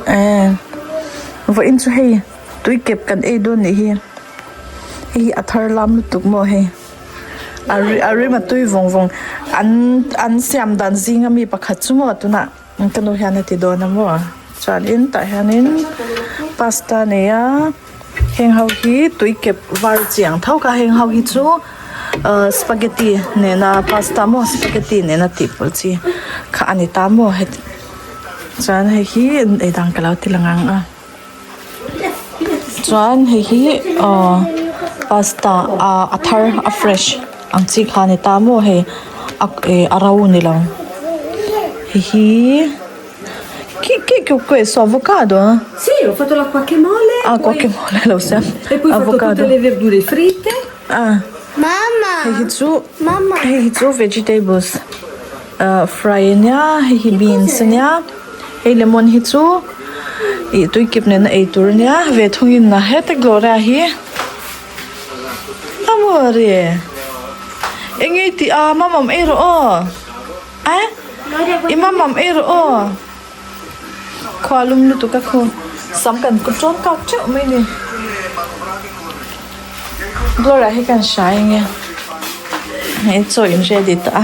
Eh vawiin chu hei tui kep kan ei dawn nih hi hei hi a thar lam lutuk maw hei a a rim a tui vawng vawng an an siam dan zinga mi pakhat chu maw tunah ka nu hian a ti dawn a maw chuanin tah hianin pasta a nei a heng ho hi tui kep var chiang tho kha heng ho hi chu ahh spaghetti nena pasta maw spaghetti nena tih pawlh chi kha a ni ta maw heti chuan hei hi ei dang ka lo ti lang ang a chuan hei hi ahh pasta ah a thar a fresh ang chi kha a ni ta maw hei a eh a ro a ni lo hei hi. Che che che questo avocado? Sì, ho fatto la guacamole. Ah, guacamole lo siam. E poi ho fatto tutte le verdure fritte. Ah. Mamma. Hei hi chu Mamma. Hei hi chu vegetables uh, fry ania, hei hi beans ania. Hei lemon hi chu ih tui kip nena ei tur ania, ve thungin na heta Gloria hi. Amore. Enge i tih a, mamam ei rawh aw. A i mamam ei rawh aw khua lum lutuk a khu sam kan kut tawn kak teuh mai ni Gloria hi kan hrai enge hei chaw in ready tawh a.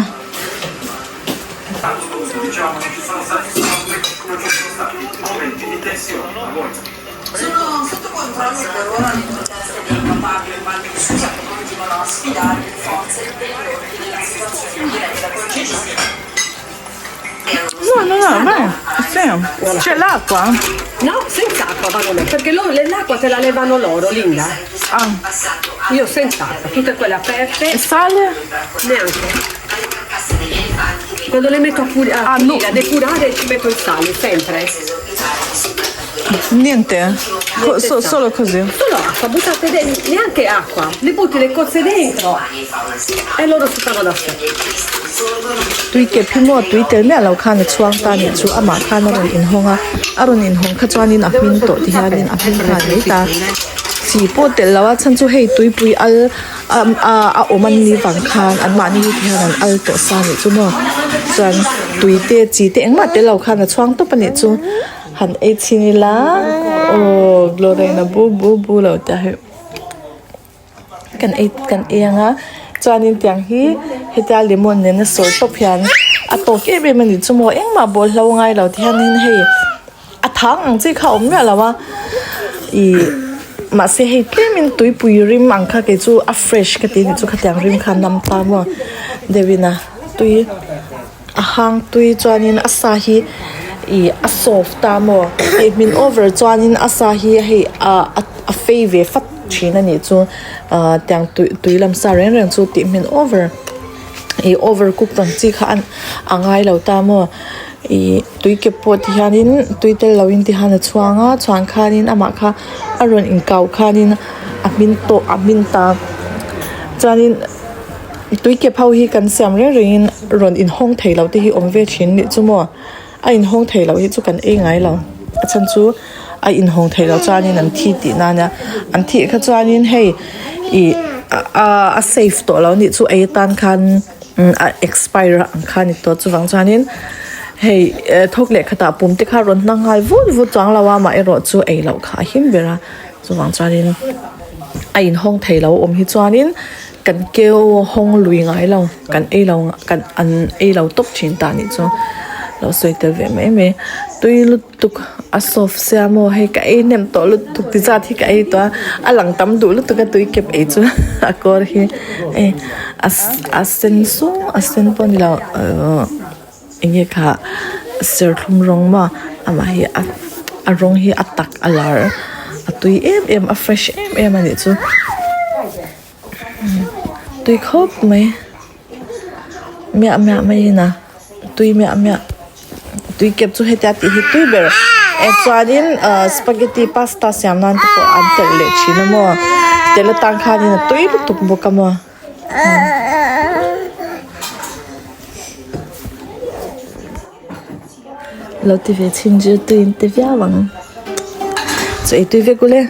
No, no, no, vai, sì. C'è l'acqua? No, senza acqua vanno meglio, perché loro l'acqua te la levano loro, Linda. Ah. Io senza acqua, tutte quelle aperte. E sale? Neanche. Quando le metto a, pul- a, ah, no. a depurare ci metto il sale, sempre. Niente, Co- so- solo così. Solo acqua, buttate dentro, neanche acqua, le butti le cozze dentro e loro si fanno da sé. Tui kep hi maw tui tel miah lo khan a chhuang ta nih chu amah khan a rawn inhawng a, a rawn inhawng kha chuanin a hmin tawh ti hianin a hmin nghal mai ta. Chi pawh telh lo a chhan chu hei tuipui al a awm an nih vang khan anmahni hi ti hian an al tawh sa nih chu maw chuan tui te chi te engmah tel lo khan a chhuang tawp a nih chu han ei chhin ila aw Gloria bu bu bu lo te hi kan ei kan ei ang a chuanin tiang hi hetia lemon nena sawr tawp hian a tawk em em a nih chu maw engmah bawl hlo ngai lo ti hianin hei. A thang ang chi kha a awm miah lo a ih mahse hei tlemin tuipui rim ang kha kei chu a fresh ka ti a ni chu khatiang rim kha a nam ta maw deuhin a tui a hang tui chuanin a sa hi ih a soft ta maw tih hmin over chuanin a sa hi hei ah a fei ve fat thin a nih chu ah tiang tui tui lam sa reng reng chu tih hmin over ih over cook ang chi kha a ngai lo ta maw. Ih tui kep pawh ti hianin tui tel loin ti hian a chhuang a chhuan khanin amah kha a rawn inkau khanin a hmin tawh a hmin ta chuanin tui kep ho hi kan siam reng rengin rawn inhawng thei lo te hi awm ve thin nih chu maw a inhawng thei loh hi chu kan ei ngai lo a chhan chu a inhawng thei loh chuanin an thi tih na ania an thih kha chuanin hei ih a safe tawh lo nih chu ei atan khan. A expire ang kha a ni tawh chuvang chuanin hei thawk leh khatah pum te kha rawn hmang nghal vut vut chuang lo a amaherawh chu ei loh kha a him ber a chuvang chuanin a inhawng thei lo awm hi chuanin kan keu hawng lui ngai lo kan ei lo kan an ei lo tawp thin ta nih chu lo sawi tel ve mai mai tui lutuk. Tuk a soft sia maw hei ka ei hnem tawh lutuk ti zat hi ka ei tawh a a lang tam duh lutuk a tui kep ei chu a kawr hi hei a a sen sung a sen pawh a ni lo ahh eng nge kha serthlum rawng maw amah hi a a rawng hi a tak a lar a tui em em a fresh em em a nih chu tui khawp mai miah miah maiin a tui miah miah. Tui kep chu hetia tih hi tui ber eh chuanin ah spaghetti pasta siam nan te pawh an telh leh thin a maw telh atang khanin a tui lutuk bawk a maw. Lo ti ve chhin chu tui in ti viau ang chu ei tui vek ule.